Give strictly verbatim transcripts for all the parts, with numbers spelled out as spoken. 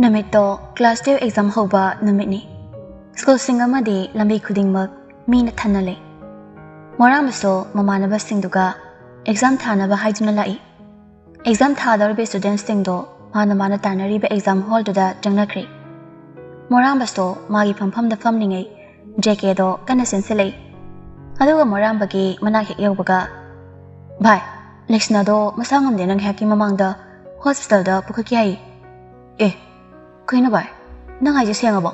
ꯅꯨꯃꯤꯠꯇꯣ ꯀ꯭ꯂꯥꯁ ꯇꯨꯌꯦꯜꯐ ꯑꯦꯛꯖꯥꯝ ꯍꯧꯕ ꯅꯨꯃꯤꯠꯅꯤ꯫ ꯁ꯭ꯀꯨꯜꯁꯤꯡ ꯑꯃꯗꯤ ꯂꯝꯕꯤ ꯈꯨꯗꯤꯡꯃꯛ ꯃꯤꯅ ꯊꯟꯅ ꯂꯩ꯫ ꯃꯣꯔꯥꯝꯕꯁꯨ ꯃꯃꯥꯟꯅꯕꯁꯤꯡꯗꯨꯒ ꯑꯦꯛꯖꯥꯝ ꯊꯥꯅꯕ ꯍꯥꯏꯗꯨꯅ ꯂꯥꯛꯏ꯫ ꯑꯦꯛꯖꯥꯝ ꯊꯥꯗꯧꯔꯤꯕ ꯁ꯭ꯇꯨꯗꯦꯟꯠꯁꯤꯡꯗꯣ ꯃꯥꯅ ꯃꯥꯅ ꯇꯥꯟꯅꯔꯤꯕ ꯑꯦꯛꯖꯥꯝ ꯍꯣꯜꯗꯨꯗ ꯆꯪꯅꯈ꯭ꯔꯦ꯫ ꯃꯣꯔꯥꯝꯕꯁꯨ ꯃꯥꯒꯤ ꯐꯝꯐꯝꯗ ꯐꯝꯂꯤꯉꯩ ꯖꯦ ꯀꯦꯗꯣ ꯀꯟꯅ ꯆꯦꯟꯁꯤꯜꯂꯛꯏ꯫ ꯑꯗꯨꯒ ꯃꯣꯔꯥꯝꯕꯒꯤ ꯃꯅꯥꯛ ꯍꯦꯛ ꯌꯧꯕꯒ, "ꯚꯥꯏ, ꯂꯩꯁꯅꯥꯗꯣ ꯃꯁꯥ ꯉꯝꯗꯦꯅ ꯉꯥꯏꯍꯥꯛꯀꯤ ꯃꯃꯥꯡꯗ ꯍꯣꯁꯄꯤꯇꯥꯜꯗ ꯄꯨꯈꯠꯈꯤ ꯍꯥꯏꯌꯦ꯫" "ꯑꯦ, ꯀꯩꯅꯣ ꯚꯥꯏ, ꯅꯪ ꯍꯥꯏꯁꯦ ꯁꯦꯡꯉꯕꯣ?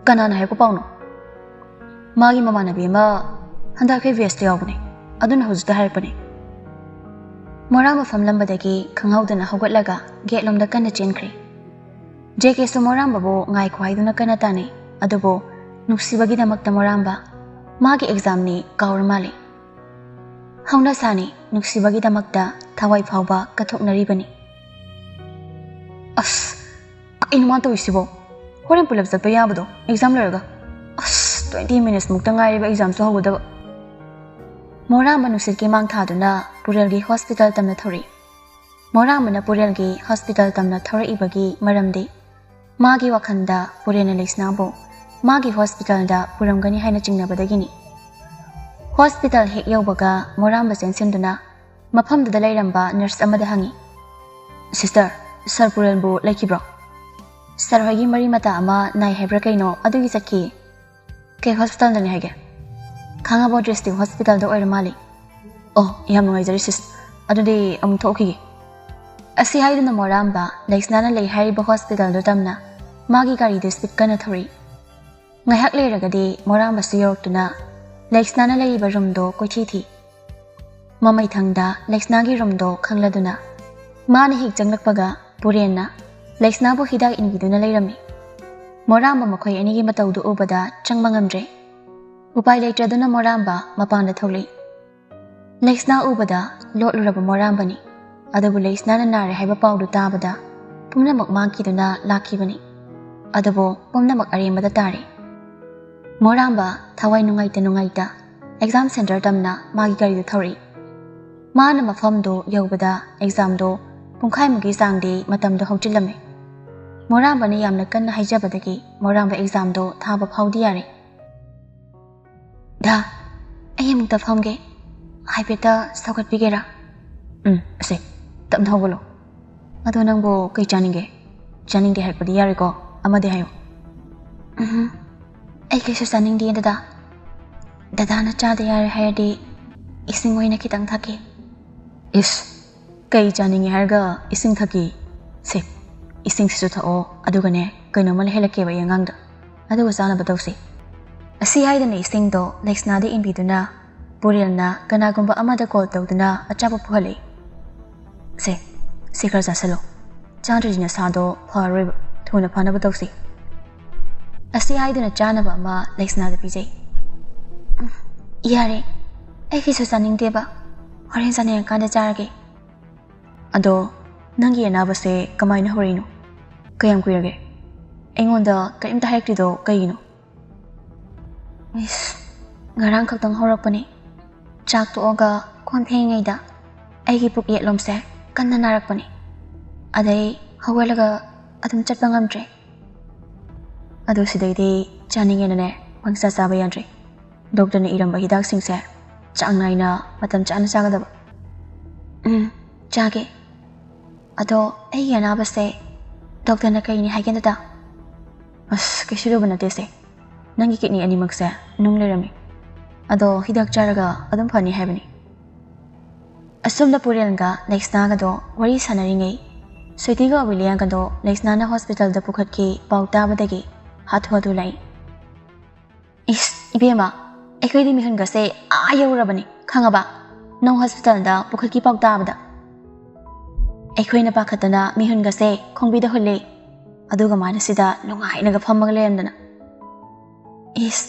ꯀꯅꯥꯅ ꯍꯥꯏꯔꯛꯄ ꯄꯥꯎꯅꯣ?" "ꯃꯥꯒꯤ ꯃꯃꯥꯟꯅꯕꯤ ꯑꯃ ꯍꯟꯗꯛ ꯑꯩꯈꯣꯏ ꯕꯦꯁꯇ ꯌꯥꯎꯕꯅꯦ, ꯑꯗꯨꯅ ꯍꯧꯖꯤꯛꯇ ꯍꯥꯏꯔꯛꯄꯅꯦ꯫" ꯃꯣꯔꯥꯝꯕ ꯐꯝꯂꯝꯕꯗꯒꯤ ꯈꯪꯍꯧꯗꯅ ꯍꯧꯒꯠꯂꯒ ꯒꯦꯠꯂꯣꯝꯗ ꯀꯟꯅ ꯆꯦꯟꯈ꯭ꯔꯦ꯫ ꯖꯦ ꯀꯦꯁꯨ ꯃꯣꯔꯥꯝꯕꯕꯨ ꯉꯥꯏꯈꯣ ꯍꯥꯏꯗꯨꯅ ꯀꯟꯅ ꯇꯥꯟꯅꯩ, ꯑꯗꯨꯕꯨ ꯅꯨꯡꯁꯤꯕꯒꯤꯗꯃꯛꯇ ꯃꯣꯔꯥꯝꯕ ꯃꯥꯒꯤ ꯑꯦꯛꯖꯥꯝꯅꯤ ꯀꯥꯎꯔ ꯃꯥꯜꯂꯦ꯫ ꯍꯧꯅꯁꯥꯅꯤ, ꯅꯨꯡꯁꯤꯕꯒꯤꯗꯃꯛꯇ ꯊꯋꯥꯏ ꯐꯥꯎꯕ ꯀꯠꯊꯣꯛꯅꯔꯤꯕꯅꯤ꯫ "ꯑꯁ, ꯀꯩꯅꯣ ꯃꯥ ꯇꯧꯔꯤꯁꯤꯕꯣ? ꯍꯣꯔꯦꯟ ꯄꯨꯂꯞ ꯆꯠꯄ ꯌꯥꯕꯗꯣ, ꯑꯦꯛꯖꯥꯝ ꯂꯣꯏꯔꯒ꯫ ꯑꯁ, ꯇ꯭ꯋꯦꯟꯇꯤ ꯃꯤꯅꯤꯠꯁ ꯃꯨꯛꯇ ꯉꯥꯏꯔꯦꯕ ꯑꯦꯛꯖꯥꯝꯁꯨ ꯍꯧꯒꯗꯕ꯫" ꯃꯣꯔꯥꯝꯕ ꯅꯨꯡꯁꯤꯠꯀꯤ ꯃꯥꯡ ꯊꯥꯗꯨꯅ ꯄꯨꯔꯦꯜꯒꯤ ꯍꯣꯁꯄꯤꯇꯥꯜ ꯇꯝꯅ ꯊꯧꯔꯛꯏ꯫ ꯃꯣꯔꯥꯝꯕꯅ ꯄꯨꯔꯦꯜꯒꯤ ꯍꯣꯁꯄꯤꯇꯥꯜ ꯇꯝꯅ ꯊꯧꯔꯛꯏꯕꯒꯤ ꯃꯔꯝꯗꯤ ꯃꯥꯒꯤ ꯋꯥꯈꯜꯗ ꯄꯨꯔꯦꯜꯅ ꯂꯩꯁꯅꯥꯕꯨ ꯃꯥꯒꯤ ꯍꯣꯁꯄꯤꯇꯥꯜꯗ ꯄꯨꯔꯝꯒꯅꯤ ꯍꯥꯏꯅ ꯆꯤꯡꯅꯕꯗꯒꯤꯅꯤ꯫ ꯍꯣꯁꯄꯤꯇꯥꯜ ꯍꯦꯛ ꯌꯧꯕꯒ ꯃꯣꯔꯥꯝꯕ ꯆꯦꯟꯁꯤꯟꯗꯨꯅ ꯃꯐꯝꯗꯨꯗ ꯂꯩꯔꯝꯕ ꯅꯔꯁ ꯑꯃꯗ ꯍꯪꯉꯤ, "ꯁꯤꯁꯇꯔ, ꯁꯥꯔ ꯄꯨꯔꯦꯜꯕꯨ ꯂꯩꯈꯤꯕ꯭ꯔꯣ?" "ꯁꯥꯔ ꯍꯣꯏꯒꯤ ꯃꯔꯤ ꯃꯇꯥ ꯑꯃ ꯅꯥꯏ ꯍꯥꯏꯕ꯭ꯔꯥ ꯀꯩꯅꯣ, ꯑꯗꯨꯒꯤ ꯆꯠꯈꯤ꯫" "ꯀꯩ ꯍꯣꯁꯄꯤꯇꯥꯜꯗꯅꯤ ꯍꯥꯏꯒꯦ?" "ꯈꯥꯡꯉꯕꯣꯛ ꯗꯤꯁꯇ꯭ꯔꯤꯛ ꯍꯣꯁꯄꯤꯇꯥꯜꯗ ꯑꯣꯏꯔ ꯃꯥꯜꯂꯤ꯫" "ꯑꯣ, ꯌꯥꯝ ꯅꯨꯡꯉꯥꯏꯖꯔꯦ ꯁꯤꯁ, ꯑꯗꯨꯗꯤ ꯑꯃꯨꯛ ꯊꯣꯛꯈꯤꯒꯦ꯫" ꯑꯁꯤ ꯍꯥꯏꯗꯨꯅ ꯃꯣꯔꯥꯝꯕ ꯂꯩꯁꯅꯥꯅ ꯂꯩ ꯍꯥꯏꯔꯤꯕ ꯍꯣꯁꯄꯤꯇꯥꯜꯗꯨ ꯇꯝꯅ ꯃꯥꯒꯤ ꯒꯥꯔꯤꯗꯨ ꯁ꯭ꯄꯤꯗ ꯀꯟꯅ ꯊꯧꯔꯛꯏ꯫ ꯉꯥꯏꯍꯥꯛ ꯂꯩꯔꯒꯗꯤ ꯃꯣꯔꯥꯝꯕꯁꯨ ꯌꯧꯔꯛꯇꯨꯅ ꯂꯩꯁꯅꯥꯅ ꯂꯩꯔꯤꯕ ꯔꯨꯝꯗꯣ ꯀꯣꯏꯊꯤ ꯊꯤ꯫ ꯃꯃꯩꯊꯪꯗ ꯂꯩꯁꯅꯥꯒꯤ ꯔꯨꯝꯗꯣ ꯈꯪꯂꯗꯨꯅ ꯃꯥꯅ ꯍꯦꯛ ꯆꯪꯂꯛꯄꯒ ꯄꯨꯔꯦꯟꯅ ꯂꯩꯁꯅꯥꯕꯨ ꯍꯤꯗꯥꯛ ꯏꯟꯕꯤꯗꯨꯅ ꯂꯩꯔꯝꯃꯤ꯫ ꯃꯣꯔꯥꯝꯕ ꯃꯈꯣꯏ ꯑꯅꯤꯒꯤ ꯃꯇꯧꯗꯨ ꯎꯕꯗ ꯆꯪꯕ ꯉꯝꯗ꯭ꯔꯦ꯫ ꯎꯄꯥꯏ ꯂꯩꯇ꯭ꯔꯗꯨꯅ ꯃꯣꯔꯥꯝꯕ ꯃꯄꯥꯟꯗ ꯊꯣꯛꯂꯛꯏ꯫ ꯂꯩꯁꯅꯥ ꯎꯕꯗ ꯂꯣꯠꯂꯨꯔꯕ ꯃꯣꯔꯥꯝꯕꯅꯤ꯫ ꯑꯗꯨꯕꯨ ꯂꯩꯁꯅꯥꯅ ꯅꯥꯔꯦ ꯍꯥꯏꯕ ꯄꯥꯎꯗꯨ ꯇꯥꯕꯗ ꯄꯨꯝꯅꯃꯛ ꯃꯥꯡꯈꯤꯗꯨꯅ ꯂꯥꯛꯈꯤꯕꯅꯤ꯫ ꯑꯗꯨꯕꯨ ꯄꯨꯝꯅꯃꯛ ꯑꯔꯦꯝꯕꯗ ꯇꯥꯔꯦ꯫ ꯃꯣꯔꯥꯝꯕ ꯊꯋꯥꯏ ꯅꯨꯡꯉꯥꯏꯇ ꯅꯨꯡꯉꯥꯏꯇ ꯑꯦꯛꯖꯥꯝ ꯁꯦꯟꯇꯔ ꯇꯝꯅ ꯃꯥꯒꯤ ꯒꯥꯔꯤꯗꯨ ꯊꯧꯔꯛꯏ꯫ ꯃꯥꯅ ꯃꯐꯝꯗꯨ ꯌꯧꯕꯗ ꯑꯦꯛꯖꯥꯝꯗꯣ ꯄꯨꯡꯈꯥꯏꯃꯨꯛꯀꯤ ꯆꯥꯡꯗꯤ ꯃꯇꯝꯗꯣ ꯍꯧꯖꯤꯜꯂꯝꯃꯤ꯫ ꯃꯣꯔꯥꯝꯕꯅ ꯌꯥꯝꯅ ꯀꯟꯅ ꯍꯥꯏꯖꯕꯗꯒꯤ ꯃꯣꯔꯥꯝꯕ ꯑꯦꯛꯖꯥꯝꯗꯣ ꯊꯥꯕ ꯐꯥꯎꯗꯤ ꯌꯥꯔꯦ꯫ "ꯗꯥ, ꯑꯩ ꯑꯃꯨꯛꯇ ꯐꯝꯒꯦ꯫ ꯍꯥꯏꯐꯦꯠꯇ ꯁꯧꯒꯠꯄꯤꯒꯦꯔꯥ?" "ꯎꯝ, ꯑꯁꯦ, ꯇꯞꯅ ꯍꯧꯒꯠꯂꯣ꯫ ꯑꯗꯣ ꯅꯪꯕꯨ ꯀꯩ ꯆꯥꯅꯤꯡꯒꯦ? ꯆꯥꯅꯤꯡꯗꯦ ꯍꯥꯏꯔꯛꯄꯗꯤ ꯌꯥꯔꯣꯏꯀꯣ, ꯑꯃꯗꯤ ꯍꯥꯏꯌꯣ꯫" "ꯎꯝ, ꯑꯩ ꯀꯩꯁꯨ ꯆꯥꯅꯤꯡꯗꯦ, ꯗꯗꯥ꯫ ꯗꯗꯥꯅ ꯆꯥꯗ ꯌꯥꯔꯣꯏ ꯍꯥꯏꯔꯗꯤ ꯏꯁꯤꯡ ꯑꯣꯏꯅ ꯈꯤꯇꯪ ꯊꯛꯀꯦ꯫" "ꯏꯁ, ꯀꯩ ꯆꯥꯅꯤꯡꯉꯤ ꯍꯥꯏꯔꯒ ꯏꯁꯤꯡ ꯊꯛꯀꯤ? ꯁꯦ, ꯏꯁꯤꯡꯁꯤꯁꯨ ꯊꯛꯑꯣ, ꯑꯗꯨꯒꯅꯦ, ꯀꯩꯅꯣꯝꯃ ꯂꯩꯍꯜꯂꯛꯀꯦꯕ ꯑꯩ ꯑꯉꯥꯡꯗ, ꯑꯗꯨꯒ ꯆꯥꯅꯕ ꯇꯧꯁꯤ꯫" ꯑꯁꯤ ꯍꯥꯏꯗꯅ ꯏꯁꯤꯡꯗꯣ ꯂꯩꯁꯅꯥꯗ ꯏꯟꯕꯤꯗꯨꯅ ꯄꯨꯔꯦꯜꯅ ꯀꯅꯥꯒꯨꯝꯕ ꯑꯃꯗ ꯀꯣꯜ ꯇꯧꯗꯨꯅ ꯑꯆꯥꯄꯣꯠ ꯄꯨꯍꯜꯂꯛꯏ꯫ "ꯁꯦ, ꯁꯤ ꯈꯔ ꯆꯥꯁꯤꯜꯂꯣ꯫ ꯆꯥꯗ꯭ꯔꯗꯤ ꯅꯁꯥꯗꯣ ꯐꯔꯔꯣꯏꯕ꯫ ꯊꯨꯅ ꯐꯅꯕ ꯇꯧꯁꯤ꯫" ꯑꯁꯤ ꯍꯥꯏꯗꯨꯅ ꯆꯥꯅꯕ ꯑꯃ ꯂꯩꯁꯅꯥꯗ ꯄꯤꯖꯩ꯫ "ꯎꯝ, ꯌꯥꯔꯦ, ꯑꯩ ꯀꯩꯁꯨ ꯆꯥꯅꯤꯡꯗꯦꯕ꯫ ꯍꯣꯔꯦꯟ ꯆꯥꯅꯤꯡꯉꯀꯥꯟꯗ ꯆꯥꯔꯒꯦ꯫" "ꯑꯗꯣ ꯅꯪꯒꯤ ꯑꯅꯥꯕꯁꯦ ꯀꯃꯥꯏꯅ ꯍꯧꯔꯛꯏꯅꯣ? ꯀꯌꯥꯝ ꯀꯨꯏꯔꯒꯦ? ꯑꯩꯉꯣꯟꯗ ꯀꯔꯤꯝꯇ ꯍꯥꯏꯔꯛꯇ꯭ꯔꯤꯗꯣ ꯀꯩꯒꯤꯅꯣ?" "ꯏꯁ, ꯉꯔꯥꯡ ꯈꯛꯇꯪ ꯍꯧꯔꯛꯄꯅꯦ꯫ ꯆꯥꯛ ꯇꯣꯛꯑꯒ ꯀꯣꯟ ꯐꯦꯡꯉꯤꯉꯩꯗ ꯑꯩꯒꯤ ꯄꯨꯛ ꯌꯦꯠꯂꯣꯝꯁꯦ ꯀꯟꯅ ꯅꯥꯔꯛꯄꯅꯦ꯫ ꯑꯗꯩ ꯍꯧꯒꯠꯂꯒ ꯑꯗꯨꯝ ꯆꯠꯄ ꯉꯝꯗ꯭ꯔꯦ꯫ ꯑꯗꯨ ꯁꯤꯗꯩꯗꯤ ꯆꯥꯅꯤꯡꯉꯦꯅꯅꯦ ꯄꯪꯆꯥ ꯆꯥꯕ ꯌꯥꯗ꯭ꯔꯦ꯫ ꯗꯣꯛꯇꯔꯅ ꯏꯔꯝꯕ ꯍꯤꯗꯥꯛꯁꯤꯡꯁꯦ ꯆꯥꯡ ꯅꯥꯏꯅ ꯃꯇꯝ ꯆꯥꯅ ꯆꯥꯒꯗꯕ꯫" "ꯎꯝ, ꯆꯥꯒꯦ꯫ ꯑꯗꯣ ꯑꯩꯒꯤ ꯑꯅꯥꯕꯁꯦ ꯗꯣꯛꯇꯔꯅ ꯀꯩꯅꯤ ꯍꯥꯏꯒꯦ, ꯗꯗꯥ?" "ꯑꯁ, ꯀꯩꯁꯨ ꯂꯨꯕ ꯅꯠꯇꯦꯁꯦ꯫ ꯅꯪꯒꯤ ꯀꯤꯠꯅꯤ ꯑꯅꯤꯃꯛꯁꯦ ꯅꯨꯡ ꯂꯩꯔꯝꯃꯤ꯫ ꯑꯗꯣ ꯍꯤꯗꯥꯛ ꯆꯥꯔꯒ ꯑꯗꯨꯝ ꯐꯅꯤ ꯍꯥꯏꯕꯅꯤ꯫" ꯑꯁꯨꯝꯅ ꯄꯨꯔꯦꯜꯒ ꯂꯩꯁꯅꯥꯒꯗꯣ ꯋꯥꯔꯤ ꯁꯥꯟꯅꯔꯤꯉꯩ, ꯁ꯭ꯋꯤꯇꯤꯒ ꯑꯣꯕꯤꯂꯤꯌꯥꯒꯗꯣ ꯂꯩꯁꯅꯥꯅ ꯍꯣꯁꯄꯤꯇꯥꯜꯗ ꯄꯨꯈꯠꯈꯤ ꯄꯥꯎ ꯇꯥꯕꯗꯒꯤ ꯍꯥꯊꯨ ꯍꯥꯊꯨ ꯂꯥꯛꯏ꯫ "ꯏꯁ, ꯏꯕꯦꯝꯃ, ꯑꯩꯈꯣꯏꯗꯤ ꯃꯤꯍꯨꯟꯒꯁꯦ ꯑꯥ ꯌꯧꯔꯕꯅꯤ, ꯈꯪꯉꯕ? ꯅꯪ ꯍꯣꯁꯄꯤꯇꯥꯜꯗ ꯄꯨꯈꯠꯈꯤ ꯄꯥꯎ ꯇꯥꯕꯗ꯫ ꯑꯩꯈꯣꯏꯅ ꯄꯥꯈꯠꯇꯅ ꯃꯤꯍꯨꯟꯒꯁꯦ ꯈꯣꯡꯕꯤꯗ ꯍꯨꯜꯂꯦ꯫ ꯑꯗꯨꯒ ꯃꯥꯅ ꯁꯤꯗ ꯅꯨꯡꯉꯥꯏꯅꯒ ꯐꯝꯃꯒ ꯂꯩꯔꯝꯗꯅ꯫" "ꯏꯁ,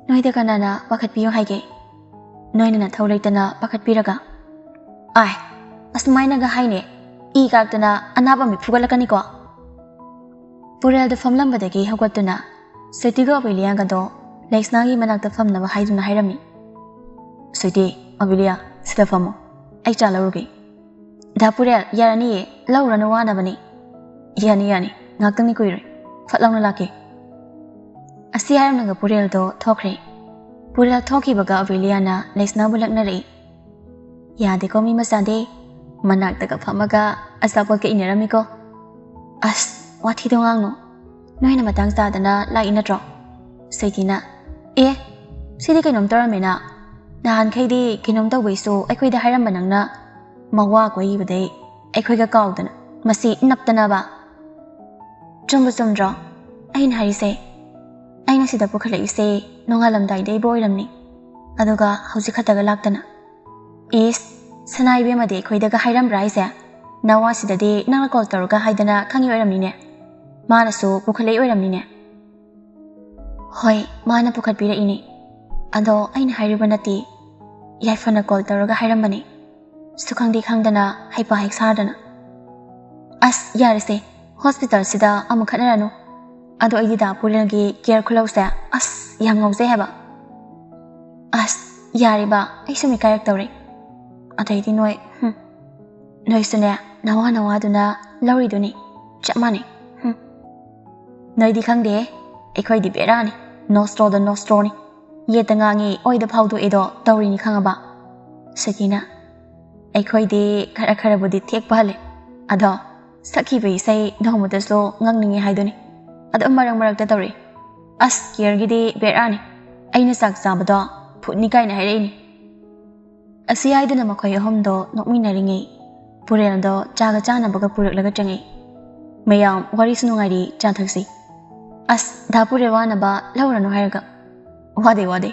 ꯅꯣꯏꯗ ꯀꯅꯥꯅ ꯄꯥꯈꯠꯄꯤꯌꯨ ꯍꯥꯏꯒꯦ? ꯅꯣꯏꯅ ꯅꯊꯧ ꯂꯩꯇꯅ ꯄꯥꯈꯠꯄꯤꯔꯒ꯫ ꯑꯥꯏ, ꯑꯁꯨꯃꯥꯏꯅꯒ ꯍꯥꯏꯅꯦ, ꯏ ꯀꯥꯔꯛꯇꯅ ꯑꯅꯥꯕ ꯃꯤ ꯐꯨꯒꯠꯂꯛꯀꯅꯤꯀꯣ꯫" ꯄꯨꯔꯦꯜꯗ ꯐꯝꯂꯝꯕꯗꯒꯤ ꯍꯧꯒꯠꯇꯨꯅ ꯁ꯭ꯋꯤꯇꯤꯒ ꯑꯣꯕꯤꯂꯤꯌꯥꯒꯗꯣ ꯂꯩꯁꯅꯥꯒꯤ ꯃꯅꯥꯛꯇ ꯐꯝꯅꯕ ꯍꯥꯏꯗꯨꯅ ꯍꯥꯏꯔꯝꯃꯤ꯫ "ꯁ꯭ꯋꯤꯇꯤ, ꯑꯣꯕꯤꯂꯤꯌꯥ, ꯁꯤꯗ ꯐꯝꯃꯣ꯫ ꯑꯩ ꯆꯥ ꯂꯧꯔꯨꯒꯦ꯫" "ꯗꯥ ꯄꯨꯔꯦꯜ, ꯌꯥꯔꯅꯤꯌꯦ, ꯂꯧꯔꯅꯨ, ꯋꯥꯅꯕꯅꯤ꯫" "ꯌꯥꯅꯤ, ꯌꯥꯅꯤ꯫ ꯉꯥꯛꯇꯪꯗꯤ ꯀꯨꯏꯔꯣꯏ, ꯐꯠ ꯂꯥꯎꯅ ꯂꯥꯛꯀꯦ꯫ ꯑꯁꯤ ꯍꯥꯏꯔꯝꯂꯒ ꯄꯨꯔꯦꯜꯗꯣ ꯊꯣꯛꯈ꯭ꯔꯦ꯫ ꯄꯨꯔꯦꯜ ꯊꯣꯛꯈꯤꯕꯒ ꯑꯕꯦꯂꯤꯌꯥꯅ ꯂꯩꯁꯅꯥꯕꯨ ꯂꯛꯅꯔꯛꯏ꯫ ꯌꯥꯗꯦꯀꯣ ꯃꯤ ꯃꯆꯥꯗꯤ, ꯃꯅꯥꯛꯇꯒ ꯐꯝꯃꯒ ꯑꯆꯥꯄꯣꯠꯀ ꯏꯟꯅꯔꯝꯃꯤꯀꯣ꯫ ꯑꯁ, ꯋꯥꯊꯤꯗꯣ ꯉꯥꯡꯅꯨ, ꯅꯣꯏꯅ ꯃꯇꯥꯡ ꯆꯥꯗꯅ ꯂꯥꯛꯏ ꯅꯠꯇ꯭ꯔꯣ? ꯁ꯭ꯋꯤꯇꯤꯅ, ꯑꯦ, ꯁꯤꯗꯤ ꯀꯩꯅꯣꯝ ꯇꯧꯔꯝꯃꯦꯅ꯫ ꯅꯍꯥꯟꯈꯩꯗꯤ ꯀꯩꯅꯣꯝ ꯇꯧꯕꯩꯁꯨ ꯑꯩꯈꯣꯏꯗ ꯍꯥꯏꯔꯝꯕ ꯅꯪꯅ ꯃꯋꯥ ꯀꯣꯏꯈꯤꯕꯗꯩ ꯑꯩꯈꯣꯏꯒ ꯀꯥꯎꯗꯅ ꯃꯁꯤ ꯅꯞꯇꯅꯕ꯫ ꯆꯨꯝꯕꯨ ꯆꯨꯝꯗ꯭ꯔꯣ ꯑꯩꯅ ꯍꯥꯏꯔꯤꯁꯦ? ꯑꯩꯅ ꯁꯤꯗ ꯄꯨꯈꯠꯂꯛꯏꯁꯦ ꯅꯣꯡꯉꯥꯜꯂꯝꯗꯥꯏꯗꯩꯕꯨ ꯑꯣꯏꯔꯝꯅꯤ, ꯑꯗꯨꯒ ꯍꯧꯖꯤꯛ ꯈꯛꯇꯒ ꯂꯥꯛꯇꯅ꯫ ꯏꯁ, ꯁꯅꯥ ꯏꯕꯦꯝꯃꯗꯤ ꯑꯩꯈꯣꯏꯗꯒ ꯍꯥꯏꯔꯝꯕ꯭ꯔꯥ ꯍꯥꯏꯁꯦ? ꯅꯋꯥꯁꯤꯗꯗꯤ ꯅꯪꯅ ꯀꯣꯜ ꯇꯧꯔꯒ ꯍꯥꯏꯗꯅ ꯈꯪꯉꯤ ꯑꯣꯏꯔꯝꯅꯤꯅꯦ꯫ ꯃꯥꯅꯁꯨ ꯄꯨꯈꯠꯂꯛꯏ ꯑꯣꯏꯔꯝꯅꯤꯅꯦ꯫ ꯍꯣꯏ, ꯃꯥꯅ ꯄꯨꯈꯠꯄꯤꯔꯛꯏꯅꯦ꯫ ꯑꯗꯣ ꯑꯩꯅ ꯍꯥꯏꯔꯨꯕ ꯅꯠꯇꯦ, ꯌꯥꯏꯐꯅ ꯀꯣꯜ ꯇꯧꯔꯒ ꯍꯥꯏꯔꯝꯕꯅꯦ꯫ ꯁꯨꯈꯪꯗꯤ ꯈꯪꯗꯅ ꯍꯩꯄꯥ ꯍꯦꯛ ꯁꯥꯗꯅ꯫ ꯑꯁ, ꯌꯥꯔꯦꯁꯦ, ꯍꯣꯁꯄꯤꯇꯥꯜꯁꯤꯗ ꯑꯃꯨꯛ ꯈꯠꯅꯔꯅꯨ꯫ ꯑꯗꯣ ꯑꯩꯗꯤ ꯗꯥ ꯄꯨꯔꯦꯜꯒꯤ ꯀꯦꯌꯔ ꯈꯨꯂꯧꯁꯦ ꯑꯁ ꯌꯥꯝ ꯉꯥꯎꯖꯩ ꯍꯥꯏꯕ꯫ ꯑꯁ, ꯌꯥꯔꯦꯕ, ꯑꯩ ꯁꯨꯝ ꯏꯀꯥꯏꯔꯛꯇꯧꯔꯦ꯫ ꯑꯗꯩꯗꯤ ꯅꯣꯏ, ꯍꯨꯝ, ꯅꯣꯏꯁꯨꯅꯦ, ꯅꯋꯥ ꯅꯋꯥꯗꯨꯅ ꯂꯧꯔꯤꯗꯨꯅꯤ, ꯆꯞ ꯃꯥꯟꯅꯩ꯫ ꯍꯨꯝ꯫ ꯅꯣꯏꯗꯤ ꯈꯪꯗꯦꯍꯦ, ꯑꯩꯈꯣꯏꯗꯤ ꯕꯦꯔꯥꯅꯤ, ꯅꯣꯁꯇ꯭ꯔꯣꯗ ꯅꯣꯁꯇ꯭ꯔꯣꯅꯤ꯫ ꯌꯦꯠꯇ ꯉꯥꯡꯉꯤ, ꯑꯣꯏꯗ ꯐꯥꯎꯗꯣꯛꯏꯗꯣ ꯇꯧꯔꯤꯅꯤ ꯈꯪꯉꯕ? ꯁꯨꯇꯤꯅ, ꯑꯩꯈꯣꯏꯗꯤ ꯈꯔ ꯈꯔꯕꯨꯗꯤ ꯊꯦꯛꯄ ꯍꯜꯂꯦ, ꯑꯗꯣ ꯁꯛꯈꯤꯕ ꯏꯁꯩ ꯅꯣꯡꯃꯇꯁꯨ ꯉꯪꯅꯤꯡꯉꯤ ꯍꯥꯏꯗꯨꯅꯤ꯫ ꯑꯗꯨꯝ ꯃꯔꯛ ꯃꯔꯛꯇ ꯇꯧꯔꯛꯏ꯫ ꯑꯁ, ꯀꯤꯌꯔꯒꯤꯗꯤ ꯕꯦꯔꯥꯅꯤ꯫ ꯑꯩꯅ ꯆꯥꯛ ꯆꯥꯕꯗꯣ ꯐꯨꯠꯅꯤ ꯀꯥꯏꯅ ꯍꯥꯏꯔꯛꯏꯅꯤ꯫ ꯑꯁꯤ ꯍꯥꯏꯗꯨꯅ ꯃꯈꯣꯏ ꯑꯍꯨꯝꯗꯣ ꯅꯣꯛꯃꯤꯟꯅꯔꯤꯉꯩ, ꯄꯨꯔꯦꯜꯗꯣ ꯆꯥꯒ ꯆꯥꯅꯕꯒ ꯄꯨꯔꯛꯂꯒ ꯆꯪꯉꯛꯏ꯫ "ꯃꯌꯥꯝ ꯋꯥꯔꯤꯁꯨ ꯅꯨꯡꯉꯥꯏꯔꯤ, ꯆꯥ ꯊꯛꯁꯤ꯫" "ꯑꯁ, ꯗꯥ ꯄꯨꯔꯦꯜ ꯋꯥꯅꯕ ꯂꯧꯔꯅꯨ ꯍꯥꯏꯔꯒ꯫" "ꯋꯥꯗꯦ, ꯋꯥꯗꯦ꯫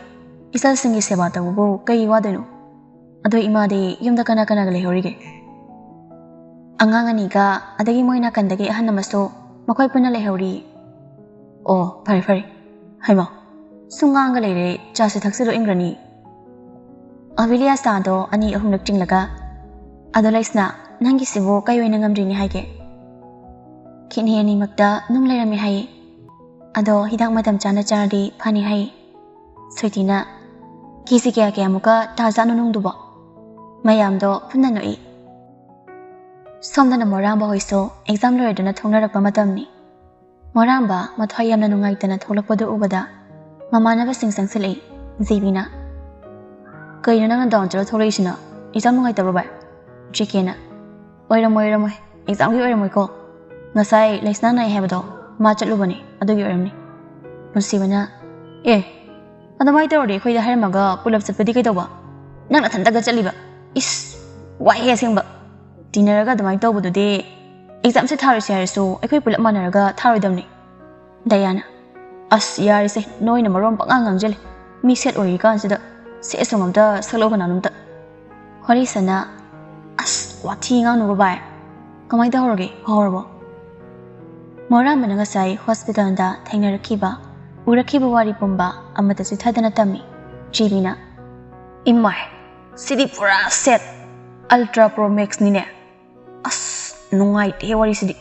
ꯏꯆꯥꯁꯤꯡꯒꯤ ꯁꯦꯕꯥ ꯇꯧꯕꯕꯨ ꯀꯩ ꯋꯥꯗꯣꯏꯅꯣ? ꯑꯗꯣ ꯏꯃꯥꯗꯤ ꯌꯨꯝꯗ ꯀꯅꯥ ꯀꯅꯥꯒ ꯂꯩꯍꯧꯔꯤꯒꯦ?" "ꯑꯉꯥꯡ ꯑꯅꯤꯒ, ꯑꯗꯒꯤ ꯃꯣꯏ ꯅꯥꯀꯟꯗꯒꯤ ꯑꯍꯟ ꯑꯃꯁꯨ, ꯃꯈꯣꯏ ꯄꯨꯟꯅ ꯂꯩꯍꯧꯔꯤ꯫" "ꯑꯣ, ꯐꯔꯦ, ꯐꯔꯦ꯫ ꯍꯩꯃꯥ, ꯁꯨꯝ ꯉꯥꯡꯒ ꯂꯩꯔꯦ, ꯆꯥꯁꯦ ꯊꯛꯁꯤꯜꯂꯣ, ꯏꯪꯒ꯭ꯔꯅꯤ꯫" ꯑꯕꯤꯂꯤꯌꯥ ꯆꯥꯗꯣ ꯑꯅꯤ ꯑꯍꯨꯝꯂꯛ ꯆꯤꯡꯂꯒ, "ꯑꯗꯣ ꯂꯩꯁꯅꯥ, ꯅꯪꯒꯤꯁꯤꯕꯨ ꯀꯩ ꯑꯣꯏꯅ ꯉꯝꯗ꯭ꯔꯤꯅꯤ ꯍꯥꯏꯒꯦ?" "ꯀꯤꯠꯅꯤ ꯑꯅꯤꯃꯛꯇ ꯅꯨꯡ ꯂꯩꯔꯝꯃꯦ ꯍꯥꯏꯌꯦ꯫ ꯑꯗꯣ ꯍꯤꯗꯥꯛ ꯃꯇꯝ ꯆꯥꯅ ꯆꯥꯔꯗꯤ ꯐꯅꯤ ꯍꯥꯏꯌꯦ꯫" ꯁ꯭ꯋꯤꯇꯤꯅ, "ꯀꯦ ꯖꯤ ꯀꯌꯥ ꯀꯌꯥꯃꯨꯛꯀ ꯇꯥꯖꯥꯠꯅꯣ ꯅꯨꯡꯗꯨꯕꯣ?" ꯃꯌꯥꯝꯗꯣ ꯄꯨꯟꯅ ꯅꯣꯛꯏ꯫ ꯁꯣꯝꯗꯅ ꯃꯣꯔꯥꯡꯕ ꯍꯣꯏꯁꯨ ꯑꯦꯛꯖꯥꯝ ꯂꯣꯏꯔꯗꯨꯅ ꯊꯣꯡꯅꯔꯛꯄ ꯃꯇꯝꯅꯤ꯫ ꯃꯣꯔꯥꯝꯕ ꯃꯊ꯭ꯋꯥꯏ ꯌꯥꯝꯅ ꯅꯨꯡꯉꯥꯏꯇꯅ ꯊꯣꯛꯂꯛꯄꯗꯨ ꯎꯕꯗ ꯃꯃꯥꯟꯅꯕꯁꯤꯡ ꯆꯪꯁꯤꯜꯂꯛꯏ꯫ ꯖꯤꯕꯤꯅ, "ꯀꯩꯅꯣ ꯅꯪꯅ ꯗꯥꯎꯟ ꯆꯠꯂ ꯊꯣꯛꯂꯛꯏꯁꯤꯅ? ꯑꯦꯛꯖꯥꯝ ꯅꯨꯡꯉꯥꯏꯇꯕ꯭ꯔꯣ ꯚꯥꯏ?" ꯖꯦꯀꯦꯅ, "ꯑꯣꯏꯔꯝꯃꯣꯏ, ꯑꯣꯏꯔꯝꯃꯣꯏ, ꯑꯦꯛꯖꯥꯝꯒꯤ ꯑꯣꯏꯔꯝꯃꯣꯏꯀꯣ꯫ ꯉꯁꯥꯏ ꯂꯩꯁꯅꯥ ꯅꯥꯏ ꯍꯥꯏꯕꯗꯣ ꯃꯥ ꯆꯠꯂꯨꯕꯅꯦ, ꯑꯗꯨꯒꯤ ꯑꯣꯏꯔꯝꯅꯤ꯫" ꯄꯨꯟꯁꯤꯕꯅ, "ꯑꯦ, ꯑꯗꯨꯃꯥꯏꯅ ꯇꯧꯔꯗꯤ ꯑꯩꯈꯣꯏꯗ ꯍꯥꯏꯔꯝꯃꯒ ꯄꯨꯂꯞ ꯆꯠꯄꯗꯤ ꯀꯩꯗꯧꯕ? ꯅꯪ ꯅꯊꯟꯇꯒ ꯆꯠꯂꯤꯕ? ꯏꯁ, ꯋꯥꯏꯍꯦ ꯑꯁꯦꯡꯕ꯫ ꯇꯤꯟꯅꯔꯒ ꯑꯗꯨꯃꯥꯏꯅ ꯇꯧꯕꯗꯨꯗꯤ ꯑꯦꯛꯖꯥꯝꯁꯦ ꯊꯥꯔꯨꯁꯦ ꯍꯥꯏꯔꯁꯨ ꯑꯩꯈꯣꯏ ꯄꯨꯂꯞ ꯃꯥꯟꯅꯔꯒ ꯊꯥꯔꯣꯏꯗꯕꯅꯤ꯫" ꯗꯌꯥꯅ, "ꯑꯁ ꯌꯥꯔꯦꯁꯦ, ꯅꯣꯏꯅ ꯃꯔꯣꯟ ꯄꯪꯉꯥꯡ ꯉꯥꯡꯖꯜꯂꯦ꯫ ꯃꯤ ꯁꯦꯠ ꯑꯣꯏꯔꯤꯀꯥꯟꯁꯤꯗ ꯁꯦꯠ ꯁꯣꯡ ꯑꯝꯇ ꯁꯛꯂꯛꯑꯣ ꯀꯅꯥꯅꯣꯝꯇ꯫" ꯍꯣꯂꯤꯁꯅ, "ꯑꯁ ꯋꯥꯊꯤ ꯉꯥꯡꯅꯨꯕ ꯚꯥꯏ꯫ ꯀꯃꯥꯏꯅ ꯇꯧꯍꯧꯔꯒꯦ? ꯐꯍꯧꯔꯕꯣ?" ꯃꯣꯔꯥꯝꯕꯅ ꯉꯁꯥꯏ ꯍꯣꯁꯄꯤꯇꯥꯜꯗ ꯊꯦꯡꯅꯔꯛꯈꯤꯕ, ꯎꯔꯛꯈꯤꯕ ꯋꯥꯔꯤ ꯄꯨꯝꯕ ꯑꯃꯠꯇ ꯆꯤꯊꯗꯅ ꯇꯝꯃꯤ ꯖꯤꯕꯤꯅ꯫ "ꯏꯃꯥꯏ, ꯁꯤꯗꯤ ꯄꯨꯔꯥ ꯁꯦꯠ ꯑꯜꯇ꯭ꯔꯥ ꯄ꯭ꯔꯣ ꯃꯦꯛꯁꯅꯤꯅꯦ꯫ ꯑꯁ ꯅꯨꯡꯉꯥꯏꯇꯦ ꯋꯥꯔꯤꯁꯤꯗꯤ꯫"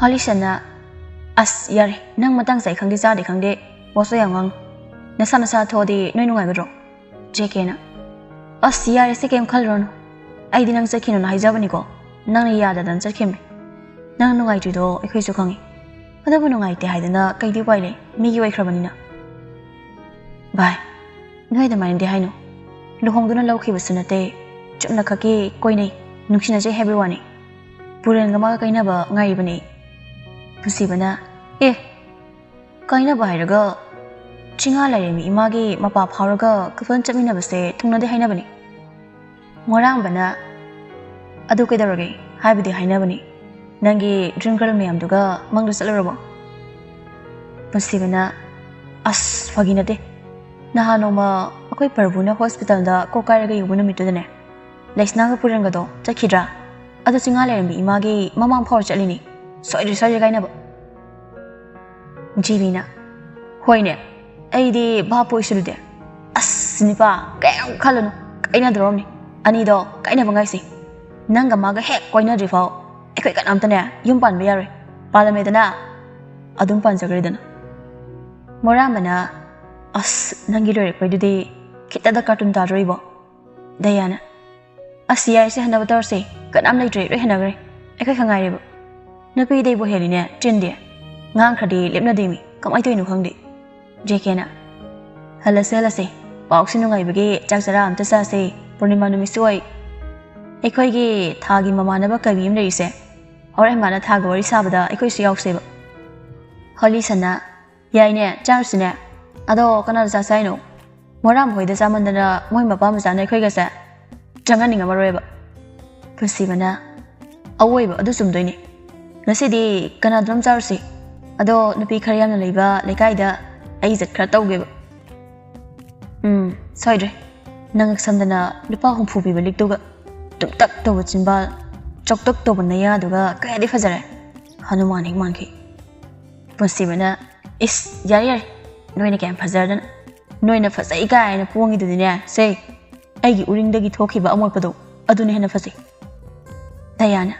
ꯍꯣꯂꯤꯁꯅ, "ꯑꯁ ꯌꯥꯔꯦ, ꯅꯪ ꯃꯇꯥꯡ ꯆꯥꯏ ꯈꯪꯗꯦ ꯆꯥꯗꯦ ꯈꯪꯗꯦ ꯋꯥꯁꯨ ꯌꯥꯝ ꯉꯥꯡꯅꯨ꯫ ꯅꯁꯥ ꯅꯁꯥ ꯊꯣꯛꯑꯗꯤ ꯅꯣꯏ ꯅꯨꯡꯉꯥꯏꯒꯗ꯭ꯔꯣ?" ꯖꯦꯀꯦꯅ, "ꯑꯁ ꯌꯥꯔꯦꯁꯦ, ꯀꯩꯝ ꯈꯜꯂꯨꯔꯅꯨ꯫ ꯑꯩꯗꯤ ꯅꯪ ꯆꯠꯈꯤꯅꯨꯅ ꯍꯥꯏꯖꯕꯅꯤꯀꯣ, ꯅꯪꯅ ꯌꯥꯗꯗꯅ ꯆꯠꯈꯤꯕꯅꯤ꯫ ꯅꯪ ꯅꯨꯡꯉꯥꯏꯇ꯭ꯔꯤꯗꯣ ꯑꯩꯈꯣꯏꯁꯨ ꯈꯪꯉꯤ꯫ ꯑꯗꯨꯕꯨ ꯅꯨꯡꯉꯥꯏꯇꯦ ꯍꯥꯏꯗꯅ ꯀꯩꯗꯤ ꯎꯄꯥꯏ ꯂꯩ, ꯃꯤꯒꯤ ꯑꯣꯏꯈ꯭ꯔꯕꯅꯤꯅ꯫" "ꯚꯥꯏ, ꯅꯣꯏ ꯑꯗꯨꯃꯥꯏꯅꯗꯤ ꯍꯥꯏꯅꯨ꯫ ꯂꯨꯍꯣꯡꯗꯨꯅ ꯂꯧꯈꯤꯕꯁꯨ ꯅꯠꯇꯦ, ꯆꯨꯝꯅ ꯈꯛꯀꯤ ꯀꯣꯏꯅꯩ, ꯅꯨꯡꯁꯤꯅꯖꯩ ꯍꯥꯏꯕꯒꯤ ꯋꯥꯅꯤ꯫ ꯄꯨꯔꯦꯟꯒ ꯃꯥꯒ ꯀꯥꯏꯅꯕ ꯉꯥꯏꯔꯤꯕꯅꯤ꯫" ꯄꯨꯟꯁꯤꯕꯅ, "ꯑꯦ, ꯀꯥꯏꯅꯕ ꯍꯥꯏꯔꯒ ꯆꯤꯡꯉꯥ ꯂꯥꯏꯔꯦꯝꯕꯤ ꯏꯃꯥꯒꯤ ꯃꯄꯥ ꯐꯥꯎꯔꯒ ꯀꯐꯟ ꯆꯠꯃꯤꯟꯅꯕꯁꯦ ꯊꯨꯡꯅꯗꯦ ꯍꯥꯏꯅꯕꯅꯤ꯫" ꯃꯣꯔꯥꯝꯕꯅ, "ꯑꯗꯨ ꯀꯩꯗꯧꯔꯒꯦ? ꯍꯥꯏꯕꯨꯗꯤ ꯍꯥꯏꯅꯕꯅꯤ꯫ ꯅꯪꯒꯤ ꯗ꯭ꯔꯤꯝ ꯒꯔꯜ ꯃꯌꯥꯝꯗꯨꯒ ꯃꯪꯗ ꯆꯠꯂꯨꯔꯕꯣ?" ꯄꯨꯟꯁꯤꯕꯅ, "ꯑꯁ ꯐꯥꯒꯤ ꯅꯠꯇꯦ꯫ ꯅꯍꯥꯟ ꯅꯣꯡꯃ ꯑꯩꯈꯣꯏ ꯄ꯭ꯔꯚꯨꯅ ꯍꯣꯁꯄꯤꯇꯥꯜꯗ ꯀꯣꯛ ꯀꯥꯏꯔꯒ ꯌꯧꯕ ꯅꯨꯃꯤꯠꯇꯨꯗꯅꯦ, ꯂꯩꯁꯅꯥꯒ ꯄꯨꯔꯦꯟꯒꯗꯣ ꯆꯠꯈꯤꯗ꯭ꯔꯥ? ꯑꯗꯨ ꯆꯤꯡꯉꯥ ꯂꯩꯔꯝꯕꯤ ꯏꯃꯥꯒꯤ ꯃꯃꯥꯡ ꯐꯥꯎꯔ ꯆꯠꯂꯤꯅꯤ꯫ ꯁꯣꯏꯗ꯭ꯔꯦ ꯁꯣꯏꯗ꯭ꯔꯦ ꯀꯥꯏꯅꯕ꯫" ꯖꯤꯕꯤꯅ, "ꯍꯣꯏꯅꯦ, ꯑꯩꯗꯤ ꯚꯥꯞ ꯑꯣꯏꯁꯤꯜꯂꯨꯗꯦ꯫ ꯑꯁ ꯅꯤꯄꯥ, ꯀꯩꯝ ꯈꯜꯂꯨꯅꯨ, ꯀꯥꯏꯅꯗꯣꯔꯝꯅꯤ꯫ ꯑꯅꯤꯗꯣ ꯀꯥꯏꯅꯕ ꯉꯥꯏꯁꯤ꯫ ꯅꯪꯒ ꯃꯥꯒ ꯍꯦꯛ ꯀꯣꯏꯅꯗ꯭ꯔꯤ ꯐꯥꯎ ꯑꯩꯈꯣꯏ ꯀꯅꯥꯝꯇꯅꯦ ꯌꯨꯝ ꯄꯥꯟꯕ ꯌꯥꯔꯣꯏ꯫ ꯄꯥꯜꯂꯝꯃꯦꯗꯅ, ꯑꯗꯨꯝ ꯄꯥꯟꯖꯈ꯭ꯔꯦꯗꯅ꯫" ꯃꯣꯔꯥꯝꯕꯅ, "ꯑꯁ ꯅꯪꯒꯤ ꯂꯣꯏꯔꯛꯄꯩꯗꯨꯗꯤ ꯈꯤꯇꯗ ꯀꯥꯔꯇꯨꯟ ꯇꯥꯗ꯭ꯔꯣ ꯏꯕꯣ?" ꯗꯌꯥꯅ, "ꯑꯁ ꯌꯥꯔꯦꯁꯦ, ꯍꯟꯅꯕ ꯇꯧꯔꯁꯦ꯫ ꯀꯅꯥꯝ ꯂꯩꯇ꯭ꯔꯦ, ꯂꯣꯏ ꯍꯟꯅꯈ꯭ꯔꯦ꯫ ꯑꯩꯈꯣꯏ ꯈꯛ ꯉꯥꯏꯔꯦꯕ꯫ ꯅꯨꯄꯤꯗꯩꯕꯨ ꯍꯦꯜꯂꯤꯅꯦ ꯆꯤꯟꯗꯤ꯫ ꯉꯥꯡꯈ꯭ꯔꯗꯤ ꯂꯦꯞꯅꯗꯦꯃꯤ, ꯀꯃꯥꯏꯅ ꯇꯧꯔꯤꯅꯣ ꯈꯪꯗꯦ꯫ ꯖꯦ ꯀꯦꯅ, "ꯍꯜꯂꯁꯦ, ꯍꯜꯂꯁꯦ, ꯄꯥꯎꯁꯤ ꯅꯨꯡꯉꯥꯏꯕꯒꯤ ꯆꯥꯛ ꯆꯔꯥ ꯑꯝꯇ ꯆꯥꯁꯦ, ꯄꯨꯔꯅꯤꯃꯥ ꯅꯨꯃꯤꯠꯁꯨ ꯑꯣꯏ꯫ ꯑꯩꯈꯣꯏꯒꯤ ꯊꯥꯒꯤ ꯃꯃꯥꯟꯅꯕ ꯀꯕꯤ ꯑꯃ ꯂꯩꯔꯤꯁꯦ, ꯍꯣꯔꯦꯟ ꯃꯥꯅ ꯊꯥꯒ ꯋꯥꯔꯤ ꯁꯥꯕꯗ ꯑꯩꯈꯣꯏꯁꯨ ꯌꯥꯎꯁꯦꯕ"꯫ ꯍꯣꯂꯤꯁꯟꯅ, "ꯌꯥꯏꯅꯦ, ꯆꯥꯔꯨꯁꯤꯅꯦ꯫ ꯑꯗꯣ ꯀꯅꯥꯗ ꯆꯥꯁꯦ ꯍꯥꯏꯅꯣ? ꯃꯣꯔꯥꯝ ꯍꯣꯏꯗ ꯆꯥꯃꯟꯗꯅ ꯃꯣꯏ ꯃꯄꯥ ꯃꯆꯥꯅ ꯑꯩꯈꯣꯏꯒꯁꯦ ꯆꯪꯍꯟꯅꯤꯡꯉꯝꯃꯔꯣꯏꯕ"꯫ ꯄꯨꯟꯁꯤꯕꯅ, "ꯑꯋꯣꯏꯕ ꯑꯗꯨ ꯆꯨꯝꯗꯣꯏꯅꯤ꯫ ꯉꯁꯤꯗꯤ ꯀꯅꯥꯗꯅꯣꯝ ꯆꯥꯔꯨꯁꯤ꯫ ꯑꯗꯣ ꯅꯨꯄꯤ ꯈꯔ ꯌꯥꯝꯅ ꯂꯩꯕ ꯂꯩꯀꯥꯏꯗ ꯑꯩ ꯏꯖꯠ ꯈꯔ ꯇꯧꯒꯦꯕ"꯫ "ꯎꯝ, ꯁꯣꯏꯗ꯭ꯔꯦ꯫ ꯅꯪ ꯁꯝꯗꯅ ꯂꯨꯄꯥ ꯍꯨꯝꯐꯨ ꯄꯤꯕ ꯂꯤꯛꯇꯨꯒ, ꯇꯨꯝꯇꯛ ꯇꯧꯕ ꯆꯤꯟꯕꯥꯜ, ꯆꯣꯛꯇꯛ ꯇꯧꯕ ꯅꯌꯥꯗꯨꯒ ꯀꯌꯥꯗꯤ ꯐꯖꯔꯦ꯫ ꯍꯅꯨꯃꯥꯟ ꯍꯦꯛ ꯃꯥꯟꯈꯤ"꯫ ꯄꯨꯟꯁꯤꯕꯅ, "ꯏꯁ, ꯌꯥꯔꯦ, ꯌꯥꯔꯦ꯫ ꯅꯣꯏꯅ ꯀꯌꯥꯝ ꯐꯖꯔꯗꯅ꯫ ꯅꯣꯏꯅ ꯐꯖꯩ ꯀꯥꯏꯅ ꯄꯣꯡꯉꯤꯗꯨꯗꯤꯅꯦ, ꯁꯦ, ꯑꯩꯒꯤ ꯎꯔꯤꯡꯗꯒꯤ ꯊꯣꯛꯈꯤꯕ ꯑꯃꯣꯠꯄꯗꯣ, ꯑꯗꯨꯅ ꯍꯦꯟꯅ ꯐꯖꯩ"꯫ ꯗꯌꯥꯅ,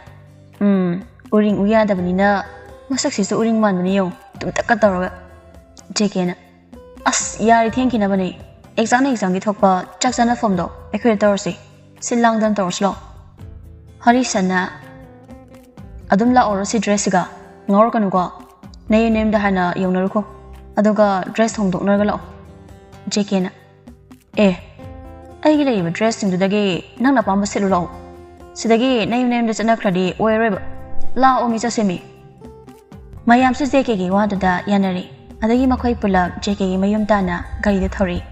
"ꯎꯝ, ꯎꯔꯤꯡ ꯎ ꯌꯥꯗꯕꯅꯤꯅ ꯃꯁꯛꯁꯤꯁꯨ ꯎꯔꯤꯡ ꯃꯥꯟꯕꯅꯤ ꯌꯦꯡꯉꯨ, ꯇꯨꯝꯇꯛꯀ ꯇꯧꯔꯒ"꯫ ꯖꯦ ꯀꯦꯅ, "ꯑꯁ, ꯌꯥꯔꯦ, ꯊꯦꯡꯈꯤꯅꯕꯅꯦ꯫ ꯑꯦꯛꯖꯥꯝ ꯑꯦꯛꯖꯥꯝꯒꯤ ꯊꯣꯛꯄ ꯆꯥꯛ ꯆꯥꯅꯐꯝꯗꯣ ꯑꯩꯈꯣꯏꯗ ꯇꯧꯔꯁꯤ꯫ ꯁꯤꯜ ꯂꯥꯡꯗꯅ ꯇꯧꯔꯁꯤ ꯂꯥꯛꯑꯣ"꯫ ꯍꯣꯂꯤꯁꯟꯅ, "ꯑꯗꯨꯝ ꯂꯥꯛꯑꯣꯔꯣ ꯁꯤ ꯗ꯭ꯔꯦꯁꯁꯤꯒ? ꯉꯥꯎꯔꯛꯀꯅꯨꯀꯣ꯫ ꯅꯌꯨꯝ ꯅꯌꯨꯝꯗ ꯍꯥꯟꯅ ꯌꯧꯅꯔꯨꯀꯣ꯫ ꯑꯗꯨꯒ ꯗ꯭ꯔꯦꯁ ꯍꯣꯡꯗꯣꯛꯅꯔꯒ ꯂꯥꯛꯑꯣ"꯫ ꯖꯦ ꯀꯦꯅ, "ꯑꯦ, ꯑꯩꯒꯤ ꯂꯩꯔꯤꯕ ꯗ꯭ꯔꯦꯁꯁꯤꯡꯗꯨꯗꯒꯤ ꯅꯪꯅ ꯑꯄꯥꯝꯕ ꯁꯦꯠꯂꯨ ꯂꯥꯛꯑꯣ꯫ ꯁꯤꯗꯒꯤ ꯅꯌꯨꯝ ꯅꯌꯨꯝꯗ ꯆꯠꯅꯈ꯭ꯔꯗꯤ ꯑꯣꯏꯔꯔꯣꯏꯕ꯫ ꯂꯥꯛꯑꯣ ꯃꯤ, ꯆꯠꯁꯦ ꯃꯤ"꯫ ꯃꯌꯥꯝꯁꯨ ꯖꯦ ꯀꯦꯒꯤ ꯋꯥꯗꯨꯗ ꯌꯥꯅꯔꯦ꯫ ꯑꯗꯒꯤ ꯃꯈꯣꯏ ꯄꯨꯂꯞ ꯖꯦ ꯀꯦꯒꯤ ꯃꯌꯨꯝ ꯇꯥꯟꯅ ꯒꯥꯔꯤꯗ ꯊꯧꯔꯛꯏ꯫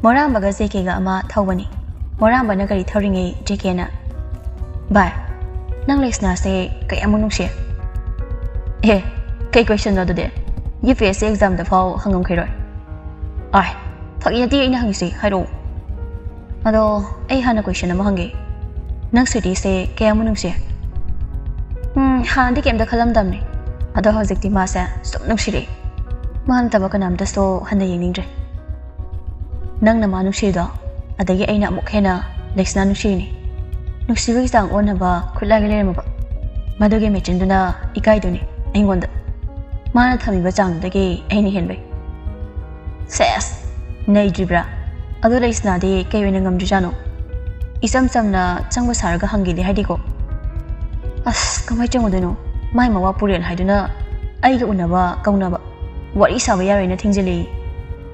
ꯃꯣꯔꯥꯝꯕꯒ ꯖꯦ ꯀꯦꯒ ꯑꯃ ꯊꯧꯕꯅꯤ꯫ ꯃꯣꯔꯥꯝꯕꯅ ꯒꯥꯔꯤ ꯊꯧꯔꯤꯉꯩ ꯖꯦ ꯀꯦꯅ, "ꯚꯥꯏ, ꯅꯪ ꯂꯩꯁꯅꯥꯁꯦ ꯀꯌꯥꯃꯨꯛ ꯅꯨꯡꯁꯤ?" "ꯑꯦ, ꯀꯩ ꯀꯣꯏꯁꯟꯅꯣ ꯑꯗꯨꯗꯤ? ꯌꯨ ꯄꯤ ꯑꯦꯁ ꯁꯤ ꯑꯦꯛꯖꯥꯝꯗ ꯐꯥꯎ ꯍꯪꯉꯝꯈꯤꯔꯣꯏ"꯫ "ꯑꯥꯏ, ꯐꯥꯒꯤ ꯅꯠꯇꯦ ꯑꯩꯅ ꯍꯪꯉꯤꯁꯦ, ꯍꯥꯏꯔꯛꯑꯣ"꯫ "ꯑꯗꯣ ꯑꯩ ꯍꯥꯟꯅ ꯀꯣꯏꯁꯟ ꯑꯃ ꯍꯪꯒꯦ꯫ ꯅꯪ ꯁ꯭ꯋꯤꯇꯤꯁꯦ ꯀꯌꯥꯃꯨꯛ ꯅꯨꯡꯁꯤ?" "ꯎꯝ, ꯍꯥꯟꯅꯗꯤ ꯀꯩꯝꯇ ꯈꯜꯂꯝꯗꯕꯅꯦ꯫ ꯑꯗꯣ ꯍꯧꯖꯤꯛꯇꯤ ꯃꯥꯁꯦ ꯁꯨꯝ ꯅꯨꯡꯁꯤꯔꯛꯑꯦ꯫ ꯃꯥ ꯅꯠꯇꯕ ꯀꯅꯥꯝꯇꯁꯨ ꯍꯟꯅ ꯌꯦꯡꯅꯤꯡꯗ꯭ꯔꯦ"꯫ "ꯅꯪꯅ ꯃꯥ ꯅꯨꯡꯁꯤꯔꯤꯗꯣ, ꯑꯗꯒꯤ ꯑꯩꯅ ꯑꯃꯨꯛ ꯍꯦꯟꯅ ꯂꯩꯁꯅꯥ ꯅꯨꯡꯁꯤꯔꯤꯅꯤ꯫ ꯅꯨꯡꯁꯤꯕꯒꯤ ꯆꯥꯡ ꯑꯣꯟꯅꯕ ꯈꯨꯠꯂꯥꯏꯒ ꯂꯩꯔꯝꯃꯕ꯫ ꯃꯗꯨꯒꯤ ꯃꯦꯆꯤꯟꯗꯨꯅ ꯏꯀꯥꯏꯗꯨꯅꯤ ꯑꯩꯉꯣꯟꯗ꯫ ꯃꯥꯅ ꯊꯝꯃꯤꯕ ꯆꯥꯡꯗꯨꯗꯒꯤ ꯑꯩꯅ ꯍꯦꯟꯕꯩ"꯫ "ꯁꯦꯁ, ꯅꯩꯗ꯭ꯔꯤꯕ꯭ꯔꯥ? ꯑꯗꯨ ꯂꯩꯁꯅꯥꯗꯤ ꯀꯩ ꯑꯣꯏꯅ ꯉꯝꯗ꯭ꯔꯤꯖꯥꯠꯅꯣ? ꯏꯆꯝ ꯆꯝꯅ ꯆꯪꯕ ꯁꯥꯔꯒ ꯍꯪꯒꯦꯗꯤ ꯍꯥꯏꯗꯦꯀꯣ"꯫ "ꯑꯁ, ꯀꯃꯥꯏ ꯆꯪꯉꯨꯗꯣꯏꯅꯣ? ꯃꯥꯏ ꯃꯋꯥ ꯄꯨꯔꯦꯜ ꯍꯥꯏꯗꯨꯅ ꯑꯩꯒ ꯎꯅꯕ ꯀꯧꯅꯕ, ꯋꯥꯔꯤ ꯁꯥꯕ ꯌꯥꯔꯣꯏꯅ ꯊꯤꯡꯖꯤꯜꯂꯤ꯫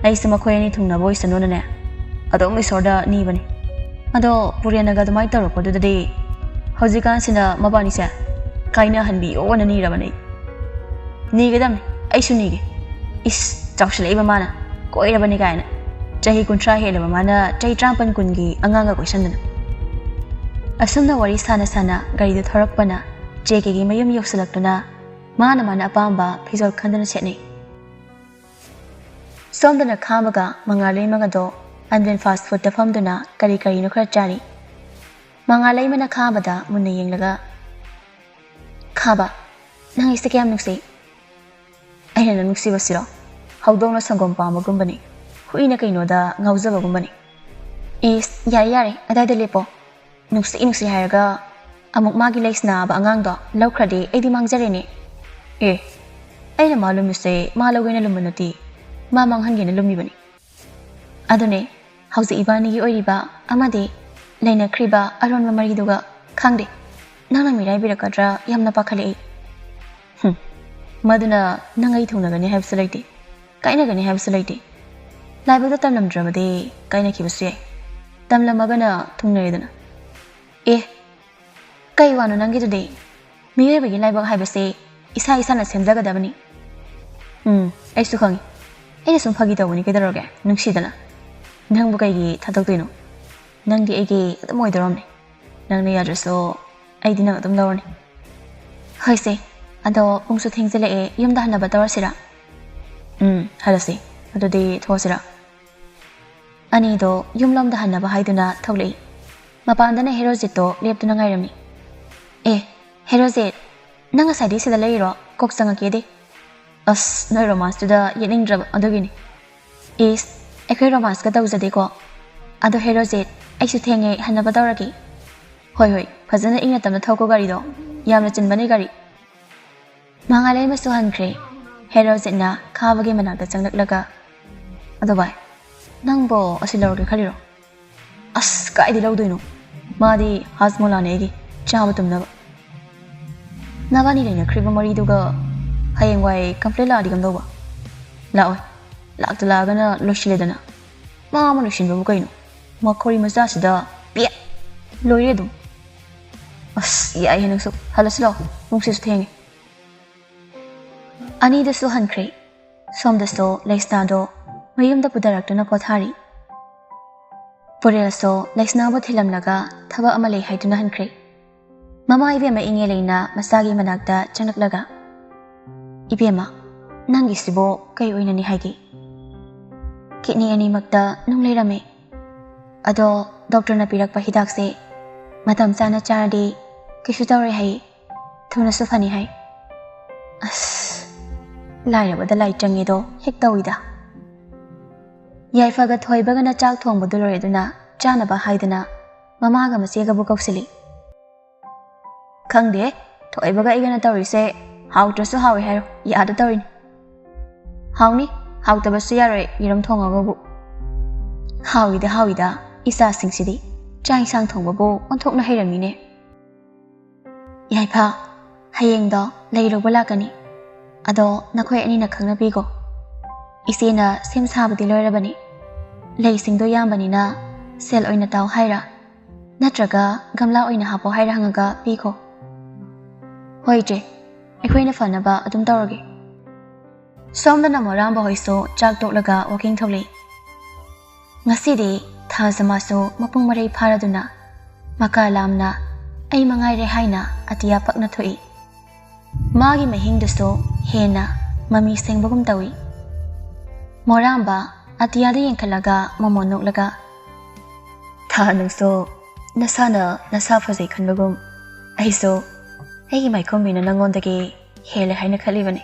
ꯑꯩꯁꯦ ꯃꯈꯣꯏ ꯑꯅꯤ ꯊꯨꯡꯅꯕ ꯑꯣꯏꯁꯅꯨꯅꯅꯦ ꯑꯗꯨꯝ ꯏꯁꯣꯔꯗ ꯅꯤꯕꯅꯤ꯫ ꯑꯗꯣ ꯄꯨꯔꯦꯟꯅꯒ ꯑꯗꯨꯃꯥꯏꯅ ꯇꯧꯔꯛꯄꯗꯨꯗꯗꯤ ꯍꯧꯖꯤꯛꯀꯥꯟꯁꯤꯅ ꯃꯕꯥꯅꯤꯁꯦ ꯀꯥꯏꯅꯍꯟꯕꯤꯌꯣꯅ ꯅꯤꯔꯕꯅꯦ꯫ ꯅꯤꯒꯗꯝꯅꯤ, ꯑꯩꯁꯨ ꯅꯤꯒꯦ꯫ ꯏꯁ, ꯆꯥꯎꯁꯤꯜꯂꯛꯏꯕ ꯃꯥꯅ ꯀꯣꯏꯔꯕꯅꯤ ꯀꯥꯏꯅ꯫ ꯆꯍꯤ ꯀꯨꯟꯊ꯭ꯔꯥ ꯍꯦꯜꯂꯕ ꯃꯥꯅ ꯆꯍꯤ ꯇꯔꯥꯃꯥꯄꯟ ꯀꯨꯟꯒꯤ ꯑꯉꯥꯡꯒ ꯀꯣꯏꯁꯟꯗꯅ꯫ ꯑꯁꯨꯝꯅ ꯋꯥꯔꯤ ꯁꯥꯅ ꯁꯥꯅ ꯒꯥꯔꯤꯗꯨ ꯊꯧꯔꯛꯄꯅ ꯆꯦ ꯀꯦꯒꯤ ꯃꯌꯨꯝ ꯌꯧꯁꯤꯜꯂꯛꯇꯨꯅ ꯃꯥꯅ ꯃꯥꯅ ꯑꯄꯥꯝꯕ ꯐꯤꯖꯣꯜ ꯈꯟꯗꯨꯅ ꯁꯦꯠꯅꯩ꯫ ꯁꯣꯝꯗꯅ ꯈꯥꯕꯒ ꯃꯉꯥꯜ ꯂꯩꯃꯒꯗꯣ ꯑꯟꯗꯤꯟ ꯐꯥꯁ ꯐꯨꯗꯇ ꯐꯝꯗꯨꯅ ꯀꯔꯤ ꯀꯔꯤꯅꯣ ꯈꯔ ꯆꯥꯔꯤ꯫ ꯃꯉꯥꯜ ꯂꯩꯃꯅ ꯈꯥꯕꯗ ꯃꯨꯟꯅ ꯌꯦꯡꯂꯒ, "ꯈꯥꯕ, ꯅꯪ ꯑꯩꯁꯦ ꯀꯌꯥꯝ ꯅꯨꯡꯁꯤ?" "ꯑꯩꯅ ꯅꯪ ꯅꯨꯡꯁꯤꯕꯁꯤꯔꯣ? ꯍꯧꯗꯣꯡꯅ ꯁꯪꯒꯣꯝ ꯄꯥꯝꯕꯒꯨꯝꯕꯅꯤ, ꯍꯨꯏꯅ ꯀꯩꯅꯣꯗ ꯉꯥꯎꯖꯕꯒꯨꯝꯕꯅꯤ꯫" "ꯏꯁ, ꯌꯥꯔꯦ ꯌꯥꯔꯦ, ꯑꯗꯥꯏꯗ ꯂꯦꯞꯄꯣ꯫ ꯅꯨꯡꯁꯤ ꯅꯨꯡꯁꯤ ꯍꯥꯏꯔꯒ ꯑꯃꯨꯛ ꯃꯥꯒꯤ ꯂꯩꯁꯅꯥꯕ ꯑꯉꯥꯡꯗꯣ ꯂꯧꯈ꯭ꯔꯗꯤ ꯑꯩꯗꯤ ꯃꯥꯡꯖꯔꯦꯅꯦ꯫ ꯑꯦ, ꯑꯩꯅ ꯃꯥ ꯂꯨꯝꯃꯤꯁꯦ ꯃꯥ ꯂꯧꯒꯦꯅ ꯂꯨꯝꯕ ꯅꯠꯇꯦ, ꯃꯥ ꯃꯥꯡꯍꯟꯒꯦꯅ ꯂꯨꯝꯃꯤꯕꯅꯤ꯫ ꯑꯗꯨꯅꯦ, ꯍꯧꯖꯤꯛ ꯏꯕꯥꯅꯤꯒꯤ ꯑꯣꯏꯔꯤꯕ ꯑꯃꯗꯤ ꯂꯩꯅꯈ꯭ꯔꯤꯕ ꯑꯔꯣꯟꯕ ꯃꯔꯤꯗꯨꯒ ꯈꯪꯗꯦ, ꯅꯪꯅ ꯃꯤꯔꯥꯏꯕꯤꯔꯛꯀꯗ꯭ꯔꯥ ꯌꯥꯝꯅ ꯄꯥꯈꯠꯂꯛꯏ꯫" "ꯍꯨꯝ, ꯃꯗꯨꯅ ꯅꯪ ꯑꯩ ꯊꯨꯡꯅꯒꯅꯤ ꯍꯥꯏꯕꯁꯨ ꯂꯩꯇꯦ, ꯀꯥꯏꯅꯒꯅꯤ ꯍꯥꯏꯕꯁꯨ ꯂꯩꯇꯦ꯫ ꯂꯥꯏꯕꯛꯇ ꯇꯝꯂꯝꯗ꯭ꯔꯕꯗꯤ ꯀꯥꯏꯅꯈꯤꯕꯁꯨ ꯌꯥꯏ, ꯇꯝꯂꯝꯃꯒꯅ ꯊꯨꯡꯅꯔꯦꯗꯅ꯫" "ꯑꯦ, ꯀꯩ ꯋꯥꯅꯣ ꯅꯪꯒꯤꯗꯨꯗꯤ? ꯃꯤꯑꯣꯏꯕꯒꯤ ꯂꯥꯏꯕꯛ ꯍꯥꯏꯕꯁꯦ ꯏꯁꯥ ꯏꯁꯥꯅ ꯁꯦꯝꯖꯒꯗꯕꯅꯤ꯫" "ꯎꯝ, ꯑꯩꯁꯨ ꯈꯪꯉꯤ꯫ ꯑꯩꯅ ꯁꯨꯝ ꯐꯥꯒꯤ ꯇꯧꯕꯅꯤ, ꯀꯩꯗꯧꯔꯒꯦ? ꯅꯨꯡꯁꯤꯗꯅ꯫ ꯅꯪꯕꯨ ꯀꯩꯒꯤ ꯊꯥꯗꯣꯛꯇꯣꯏꯅꯣ? ꯅꯪꯗꯤ ꯑꯩꯒꯤ ꯑꯗꯨꯝ ꯑꯣꯏꯗꯧꯔꯝꯅꯤ꯫ ꯅꯪꯅ ꯌꯥꯗ꯭ꯔꯁꯨ ꯑꯩꯗꯤ ꯅꯪ ꯑꯗꯨꯝ ꯂꯧꯔꯅꯤ꯫" "ꯍꯣꯏꯁꯦ, ꯑꯗꯣ ꯄꯨꯡꯁꯨ ꯊꯦꯡꯖꯤꯜꯂꯛꯑꯦ, ꯌꯨꯝꯗ ꯍꯟꯅꯕ ꯇꯧꯔꯁꯤꯔꯥ?" "ꯎꯝ, ꯍꯜꯂꯁꯤ꯫ ꯑꯗꯨꯗꯤ ꯊꯣꯛꯑꯁꯤꯔꯥ?" ꯑꯅꯤꯗꯣ ꯌꯨꯝꯂꯣꯝꯗ ꯍꯟꯅꯕ ꯍꯥꯏꯗꯨꯅ ꯊꯣꯛꯂꯛꯏ꯫ ꯃꯄꯥꯟꯗꯅ ꯍꯦꯔꯣꯖꯤꯠꯇꯣ ꯂꯦꯞꯇꯨꯅ ꯉꯥꯏꯔꯝꯃꯤ꯫ "ꯑꯦ, ꯍꯦꯔꯣꯖꯤꯠ, ꯅꯪ ꯉꯁꯥꯏꯗꯩ ꯁꯤꯗ ꯂꯩꯔꯤꯔꯣ? ꯀꯣꯛ ꯆꯪꯉꯛꯀꯦꯗꯤ꯫" "ꯑꯁ, ꯅꯣꯏ ꯔꯣꯃꯥꯟꯁꯇꯨꯗ ꯌꯦꯠꯅꯤꯡꯗ꯭ꯔꯕ ꯑꯗꯨꯒꯤꯅꯤ꯫" "ꯏꯁ, ꯑꯩꯈꯣꯏ ꯔꯣꯃꯥꯟꯁꯀ ꯇꯧꯖꯗꯦꯀꯣ꯫ ꯑꯗꯣ ꯍꯦꯔꯣꯖꯤꯠ, ꯑꯩꯁꯨ ꯊꯦꯡꯉꯦ, ꯍꯟꯅꯕ ꯇꯧꯔꯒꯦ꯫" "ꯍꯣꯏ ꯍꯣꯏ, ꯐꯖꯅ ꯏꯪꯅ ꯇꯞꯅ ꯊꯧꯀꯣ ꯒꯥꯔꯤꯗꯣ, ꯌꯥꯝꯅ ꯆꯤꯟꯕꯅꯦ ꯒꯥꯔꯤ꯫" ꯃꯉꯥꯜꯂꯩꯃꯁꯨ ꯍꯟꯈ꯭ꯔꯦ꯫ ꯍꯦꯔꯣꯖꯤꯠꯅ ꯈꯥꯕꯒꯤ ꯃꯅꯥꯛꯇ ꯆꯪꯂꯛꯂꯒ, "ꯑꯗꯣ ꯚꯥꯏ, ꯅꯪꯕꯣ ꯑꯁꯤ ꯂꯧꯔꯒꯦ ꯈꯜꯂꯤꯔꯣ?" "ꯑꯁ, ꯀꯥꯏꯗꯤ ꯂꯧꯗꯣꯏꯅꯣ? ꯃꯥꯗꯤ ꯍꯥꯖꯃꯣꯂꯥꯅꯦ ꯑꯩꯒꯤ, ꯆꯥꯕ ꯇꯨꯝꯅꯕ꯫" "ꯅꯕꯥꯅꯤ ꯂꯩꯅꯈ꯭ꯔꯤꯕ ꯃꯔꯤꯗꯨꯒ ꯍꯌꯦꯡꯋꯥꯏ complaint ꯂꯥꯛꯑꯗꯤ ꯀꯝꯗꯧꯕ? ꯂꯥꯛꯑꯣꯏ꯫ ꯂꯥꯛꯇ ꯂꯥꯛꯑꯒꯅ ꯂꯣꯏꯁꯤꯜꯂꯦꯗꯅ꯫ ꯃꯥ ꯑꯃ ꯂꯣꯏꯁꯤꯟꯕꯕꯨ ꯀꯩꯅꯣ? ꯃꯈꯣꯔꯤ ꯃꯆꯥꯁꯤꯗ ꯄꯦꯠ! ꯂꯣꯏꯔꯦ ꯑꯗꯨꯝ꯫ ꯑꯁ, ꯌꯥꯏꯍꯦ ꯅꯪꯁꯨ꯫ ꯍꯜꯂꯁꯤ ꯂꯥꯛꯑꯣ, ꯄꯨꯡꯁꯤꯁꯨ ꯊꯦꯡꯉꯦ꯫ ꯑꯅꯤꯗꯁꯨ ꯍꯟꯈ꯭ꯔꯦ꯫ ꯁꯣꯝꯗꯁꯨ ꯂꯩꯁꯅꯥꯗꯣ ꯃꯌꯨꯝꯗ ꯄꯨꯊꯔꯛꯇꯨꯅ ꯄꯣꯊꯥꯔꯤ꯫ ꯄꯨꯔꯦꯜꯁꯨ ꯂꯩꯁꯅꯥꯕꯨ ꯊꯤꯜꯂꯝꯂꯒ ꯊꯕꯛ ꯑꯃ ꯂꯩ ꯍꯥꯏꯗꯨꯅ ꯍꯟꯈ꯭ꯔꯦ꯫ ꯃꯃꯥ ꯏꯕꯦꯝꯃ ꯏꯉꯦ ꯂꯩꯅ ꯃꯆꯥꯒꯤ ꯃꯅꯥꯛꯇ ꯆꯪꯂꯛꯂꯒ, "ꯏꯕꯦꯝꯃ, ꯅꯪꯒꯤꯁꯤꯕꯨ ꯀꯩ ꯑꯣꯏꯅꯅꯤ ꯍꯥꯏꯒꯦ?" "ꯀꯤꯠꯅꯤ ꯑꯅꯤꯃꯛꯇ ꯅꯨꯡ ꯂꯩꯔꯝꯃꯦ꯫ ꯑꯗꯣ ꯗꯣꯛꯇꯔꯅ ꯄꯤꯔꯛꯄ ꯍꯤꯗꯥꯛꯁꯦ ꯃꯇꯝ ꯆꯥꯅ ꯆꯥꯔꯗꯤ ꯀꯩꯁꯨ ꯇꯧꯔꯣꯏ ꯍꯥꯏ꯫ ꯊꯨꯅꯁꯨ ꯐꯅꯤ ꯍꯥꯏ꯫" ꯑꯁ, ꯂꯥꯏꯔꯕꯗ ꯂꯥꯏ ꯆꯪꯉꯦꯗꯣ ꯍꯦꯛ ꯇꯧꯏꯗ꯫ ꯌꯥꯏꯐꯒ ꯊꯣꯏꯕꯒꯅ ꯆꯥꯛ ꯊꯣꯡꯕꯗꯨ ꯂꯣꯏꯔꯗꯨꯅ ꯆꯥꯅꯕ ꯍꯥꯏꯗꯅ ꯃꯃꯥꯒ ꯃꯆꯦꯒꯕꯨ ꯀꯧꯁꯤꯜꯂꯤ꯫ "ꯈꯪꯗꯦ, ꯊꯣꯏꯕꯒ ꯑꯩꯒꯅ ꯇꯧꯔꯤꯁꯦ ꯍꯥꯎꯇ꯭ꯔꯁꯨ ꯍꯥꯎꯋꯦ ꯍꯥꯏꯔꯣ, ꯌꯥꯗ ꯇꯧꯔꯤꯅꯤ꯫" "ꯍꯥꯎꯅꯤ, ꯍꯥꯎꯇꯕꯁꯨ ꯌꯥꯔꯣꯏ, ꯌꯦꯔꯨꯝ ꯊꯣꯡꯉꯒꯕꯨ꯫" "ꯍꯥꯎꯏꯗ, ꯍꯥꯎꯏꯗ, ꯏꯆꯥꯁꯤꯡꯁꯤꯗꯤ ꯆꯥꯛ ꯏꯟꯁꯥꯡ ꯊꯣꯡꯕꯕꯨ ꯑꯣꯟꯊꯣꯛꯅ ꯍꯩꯔꯝꯃꯤꯅꯦ꯫" "ꯌꯥꯏꯐ, ꯍꯌꯦꯡꯗꯣ ꯂꯩꯔꯨꯕ ꯂꯥꯛꯀꯅꯤ꯫ ꯑꯗꯣ ꯅꯈꯣꯏ ꯑꯅꯤꯅ ꯈꯪꯅꯕꯤꯒꯣ꯫ ꯏꯆꯦꯅ ꯁꯦꯝ ꯁꯥꯕꯗꯤ ꯂꯣꯏꯔꯕꯅꯤ꯫ ꯂꯩꯁꯤꯡꯗꯣ ꯌꯥꯝꯕꯅꯤꯅ ꯁꯦꯜ ꯑꯣꯏꯅ ꯇꯥꯎ ꯍꯥꯏꯔ, ꯅꯠꯇ꯭ꯔꯒ ꯒꯝꯂꯥ ꯑꯣꯏꯅ ꯍꯥꯞꯄꯣ ꯍꯥꯏꯔ ꯍꯪꯉꯒ ꯄꯤꯈꯣ꯫" "ꯍꯣꯏ ꯏꯆꯦ, ꯑꯩꯈꯣꯏꯅ ꯐꯅꯕ ꯑꯗꯨꯝ ꯇꯧꯔꯒꯦ꯫" ꯁꯣꯝꯗꯅ ꯃꯣꯔꯥꯝꯕ ꯍꯣꯏꯁꯨ ꯆꯥꯛ ꯇꯣꯛꯂꯒ walking ꯊꯣꯛꯂꯛꯏ꯫ ꯉꯁꯤꯗꯤ ꯊꯥꯖꯃꯥꯁꯨ ꯃꯄꯨꯡ ꯃꯔꯩ ꯐꯥꯔꯗꯨꯅ ꯃꯀꯥ ꯂꯥꯝꯅ "ꯑꯩ ꯃꯉꯥꯏꯔꯦ" ꯍꯥꯏꯅ ꯑꯇꯤꯌꯥ ꯄꯛꯅ ꯊꯣꯛꯏ꯫ ꯃꯥꯒꯤ ꯃꯍꯤꯡꯗꯨꯁꯨ ꯍꯦꯟꯅ ꯃꯃꯤ ꯁꯦꯡꯕꯒꯨꯝ ꯇꯧꯏ꯫ ꯃꯣꯔꯥꯝꯕ ꯑꯇꯤꯌꯥꯗ ꯌꯦꯡꯈꯠꯂꯒ ꯃꯃꯣꯟ ꯅꯣꯛꯂꯒ, "ꯊꯥ, ꯅꯪꯁꯨ ꯅꯁꯥꯅ ꯅꯁꯥ ꯐꯖꯩ ꯈꯟꯕꯒꯨꯝ, ꯑꯩꯁꯨ ꯑꯩꯒꯤ ꯃꯥꯏꯈꯨꯝꯕꯤꯅ ꯅꯪꯉꯣꯟꯗꯒꯤ ꯍꯦꯜꯂꯦ ꯍꯥꯏꯅ ꯈꯜꯂꯤꯕꯅꯤ꯫"